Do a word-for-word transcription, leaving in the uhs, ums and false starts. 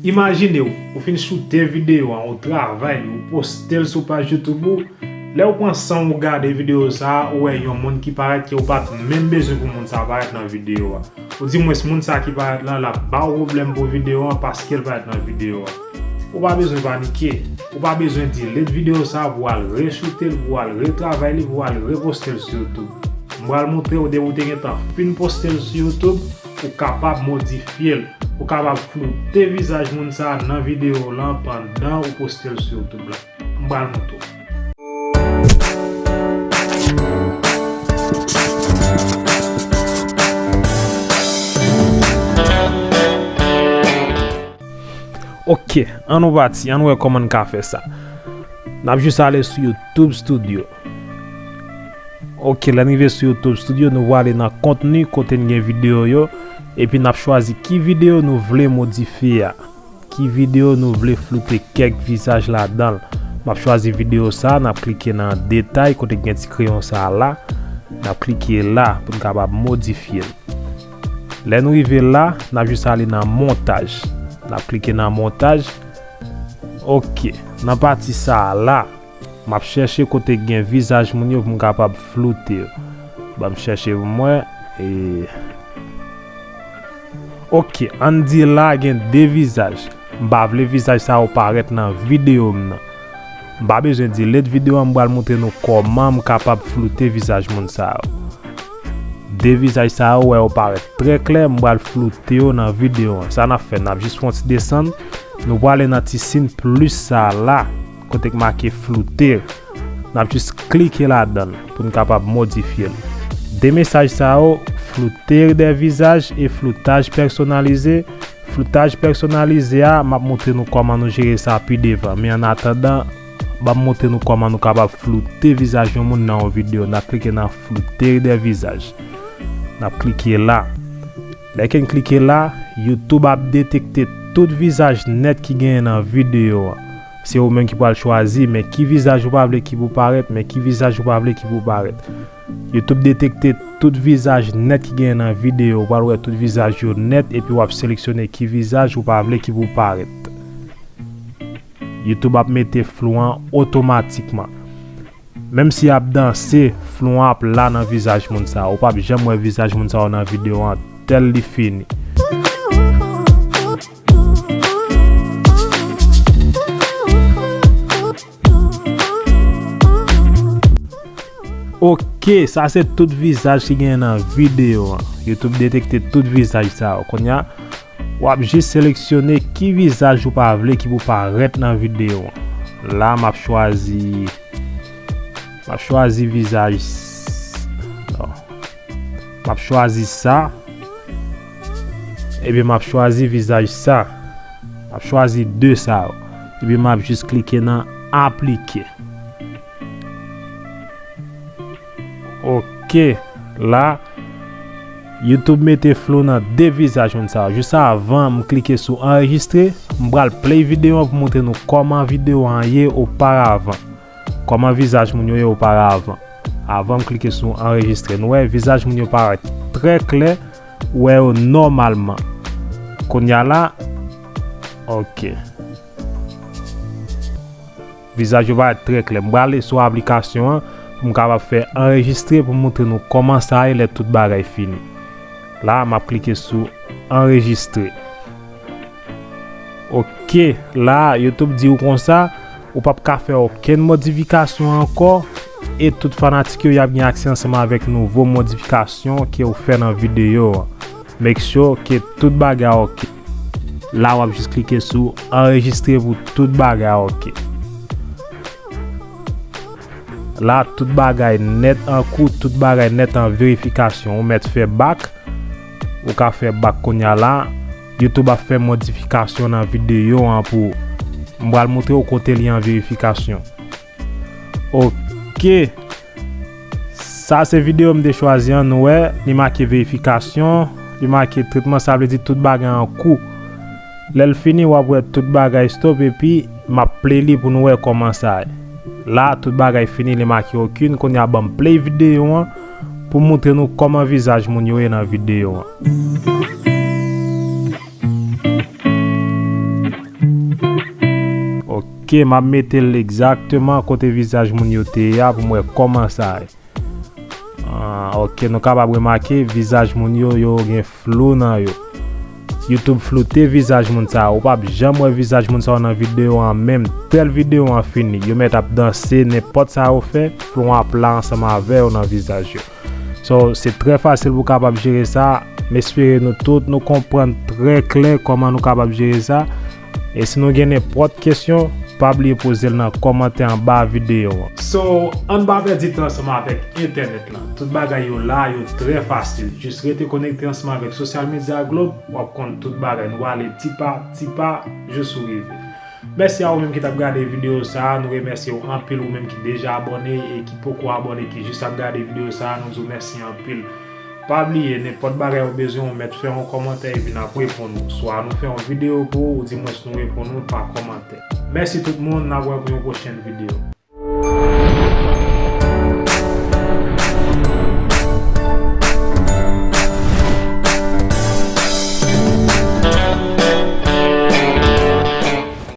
Imajine w, ou fin choute videyo a, ou travay li, ou poste l sou paj YouTube ou. Lè ou pran san w ou gade videyo sa a, ou wè yon moun ki parèt ke ou pa t menm bezwen pou moun sa a parèt nan videyo a. Ou di mwens moun sa a ki parèt la, l ap ba w pwoblèm pou videyo a paske l parèt nan videyo a. Ou pa bezwen panike. Ou pa bezwen delete videyo sa a pou w al rechoute l, pou w al retravay li, pou w al reposte l sou YouTube. M pral montre w depi ou te gentan fin poste l sou YouTube, ou kapab modifye l. Ou kapab floute vizaj moun sa a nan videyo w lan pandan ou poste l sou YouTube la. M pral montre w. Ok, ann nou pati, ann wè kòman n ka fè sa. N ap jis ale sou YouTube Studio. Ok, lè n rive sou YouTube Studio, nou prale nan kontni kote n gen videyo yo, epi n ap chwazi ki videyo nou vle modifye a. Ki videyo nou vle floute kèk vizaj ladan l. M ap chwazi videyo sa a, n ap klike nan detay kote gen ti kreyon sa a la. N ap klike la pou n kapab modifye l. Lè nou rive la, n ap jis ale nan montaj. N ap klike nan montaj. Ok, nan pati sa a la, m ap chèche kote gen vizaj moun yo pou m kapab floute yo. Ban m chèche pou m wè. E... Ok, ann di la gen de vizaj. M pa vle vizaj sa yo parèt nan videyo m nan. M pa bezwen delete videyo a, m pral montre nou kòman m kapab floute vizaj moun sa yo. De vizaj sa yo, ou wè yo parèt trè klè, m pral floute yo nan videyo an. Sa n ap fè, n ap jis fè yon ti desann. Nou prale nan ti siy plis sa a la, kote k make floute. N ap jis klike ladan l pou n kapab modifye l. De mesaj sa yo, flouter des visages e floutage personnalisé. Floutaj pèsonalize a, m ap montre nou kòman nou jere sa pi devan. Men annatandan, ban m montre nou kòman nou kapab floute vizaj yon moun nan yon videyo. N ap klike nan flouter des visages. N ap klike la. Lè ke n klike la, YouTube ap detekte tout vizaj nèt ki genyen nan videyo an. Se ou menm ki pral chwazi, men ki vizaj ou pa vle ki pou parèt, men ki vizaj ou pa vle ki pou parèt. YouTube detekte tout vizaj nèt ki genyen nan videyo. Ou pral wè tout vizaj yo nèt, epi w ap seleksyone ki vizaj ou pa vle ki pou parèt. YouTube ap mete flou an otomatikman. Menm si y ap danse, flou an ap la nan vizaj moun sa a. Ou p ap janm wè vizaj moun sa a nan videyo an, tèl li fini. Ok, sa se tout vizaj ki genyen nan videyo an. YouTube detekte tout vizaj sa yo. Kounye a, w ap jis seleksyone ki vizaj ou pa vle ki pou parèt nan videyo an. La, m ap chwazi, m ap chwazi vizaj s-, non. M ap chwazi sa. Ebyen, m ap chwazi vizaj sa. M ap chwazi de sa yo. Epi m ap jis klike nan aplike. Ok, la, YouTube mete flou nan de vizaj moun sa yo. Jis avan m klike sou anrejistre, m pral play videyo an pou montre nou kòman videyo an ye oparavan. Kòman vizaj moun yo ye oparavan. Avan m klike sou anrejistre, nou wè vizaj moun yo parèt trè klè, ou wè yo nòmalman. Kounye a la, ok. Vizaj yo parèt trè klè. M prale sou aplikasyon an pou m kapab fè anrejistre pou m montre nou kòman sa ye lè tout bagay fini. La, m ap klike sou anrejistre. Ok, la, YouTube di w konsa, ou p ap ka fè okenn modifikasyon ankò, e tout fanatik yo, y ap gen aksè ansanm avèk nouvo modifikasyon ke w fè nan videyo an. Make sure ke tout bagay ok. La, w ap jis klike sou anrejistre pou tout bagay ok. La, tout bagay nèt an kou, tout bagay nèt an verifikasyon. Ou mèt fè back, ou ka fè back kounye a la. YouTube ap fè modifikasyon nan videyo an pou ou. M pral montre w kote li an verifikasyon. Ok. Sa se videyo m te chwazi an, nou wè, li make verifikasyon, li make tretman, sa vle di tout bagay an kou. Lè l fini, w ap wè tout bagay stop, epi m ap play li pou nou wè kòman sa ye. La, tout bagay fini, li make okenn. Kounye a, ban m play videyo an pou m montre nou kòman vizaj moun yo ye nan videyo an. Ok, m ap mete l egzakteman kote vizaj moun yo te ye a pou m wè kòman sa ye. Ah, ok, nou kapab remake vizaj moun yo, yo gen flou nan yo. YouTube floute vizaj moun sa a. Ou p ap janm wè vizaj moun sa yo nan videyo an menm. Tèl videyo an fini. Yo mèt ap danse, nenpòt sa yo fè, flou an ap la ansanm avè yo nan vizaj yo. So, se trè fasil pou w kapab jere sa. M espere nou tout, nou konprann trè klè kòman nou kapab jere sa. E si nou gen nenpòt kesyon, pa bliye poze l nan kòmantè anba videyo an. So, ann pa pèdi tan ansanm avèk entènèt lan. Tout bagay yo la, yo trè fasil. Jis rete konekte ansanm avèk Social Media Globe, w ap konn tout bagay. Nou ale ti pa, ti pa, jis ou rive. Mèsi a ou menm ki t ap gade videyo sa a. Nou remèsye w anpil ou menm ki deja abòne e ki poko abòne, ki jis ap gade videyo sa a. Nou di w mèsi anpil. Pa bliye, nenpòt bagay ou bezwen, ou mèt fè yon kòmantè epi n ap reponn ou. Swa nou fè yon videyo pou ou, oudimwens nou reponn ou pa kòmantè. Mèsi tout moun, n ap wè pou yon pwochèn videyo.